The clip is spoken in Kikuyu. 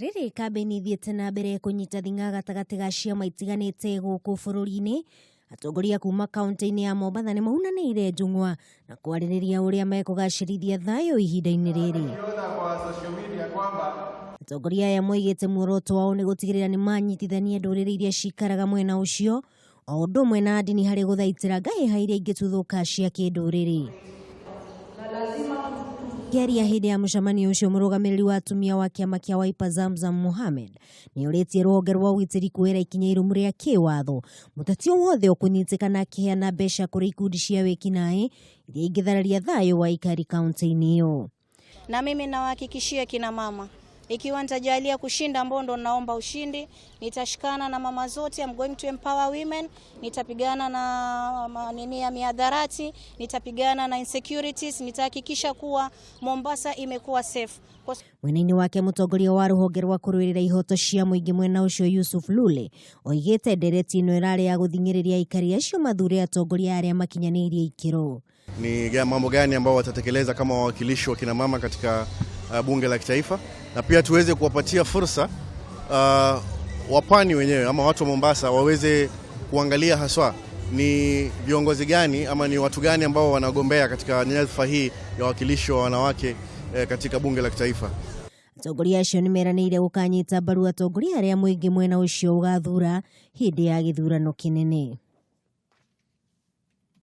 Rĩrĩ kambĩini ithiĩte na mbere kũnyita thing'a gatagatĩ ga ciama itiganĩte gũkũ bũrũri-inĩ, atongoria kuma kaunti-inĩ ya Mombatha nĩ maunanĩire njũng'wa na kwarĩrĩria ũrĩa mekũgacĩrithia thayũ ihinda-inĩ rĩrĩ. Atongoria aya moigĩte muoroto wao nĩ gũtigĩrĩra nĩ manyitithania ndũrĩrĩ iria cikaraga mwena ũcio o ũndũ ũmwe na ndini harĩ gũthaitĩra ngahĩha iria ingĩtuthũka cia kĩndũrĩrĩ. Kĩaria hĩndĩ ya mũcemanio ũcio, mũrũgamĩrĩri wa atumia wa kĩama kĩa Wiper Zamzam Mohamed nĩ orĩtie rũhonge rwa ũgitĩri kuoera ikinya irũmu rĩa kĩwatho mũteti o wothe ũkũnyitĩkana akĩheana mbeca kũrĩ ikundi cia wĩkinaĩ iria ingĩthararia thayũ wa aikari kaunti-inĩ ĩyo. Na mimi nawahakikishia kina mama, ikiwa nitajalia kushinda Mbondo, naomba ushindi, nitashikana na mama zote. I'm going to empower women. Nitapigana na nini ya mihadarati, nitapigana na insecurities, nitahakikisha kuwa Mombasa imekuwa safe. Kwa Mwena-inĩ wake, mũtongoria wa rũhonge rwa kũrũĩrĩra ihoto cia mũingĩ mwena ũcio Yusuf Lule oigĩte ndereti ĩno ĩrarĩ ya gũthing'ĩrĩria aikari acio mathure atongoria arĩa makinyanĩirie ikĩro. Ni mambo gani ambao watatekeleza kama wawakilishi wa kina mama katika bunge la kitaifa, na pia tuweze kuwapatia fursa wapwani wenyewe ama watu wa Mombasa waweze kuangalia haswa ni viongozi gani ama ni watu gani ambao wanagombea katika nyadhifa hii ya wawakilishi wa wanawake katika bunge la kitaifa. Atongoria acio nĩ meranĩire gũkanyita mbaru atongoria arĩa mũingĩ mwena ũcio ũgathura hĩndĩ ya gĩthurano kĩnene.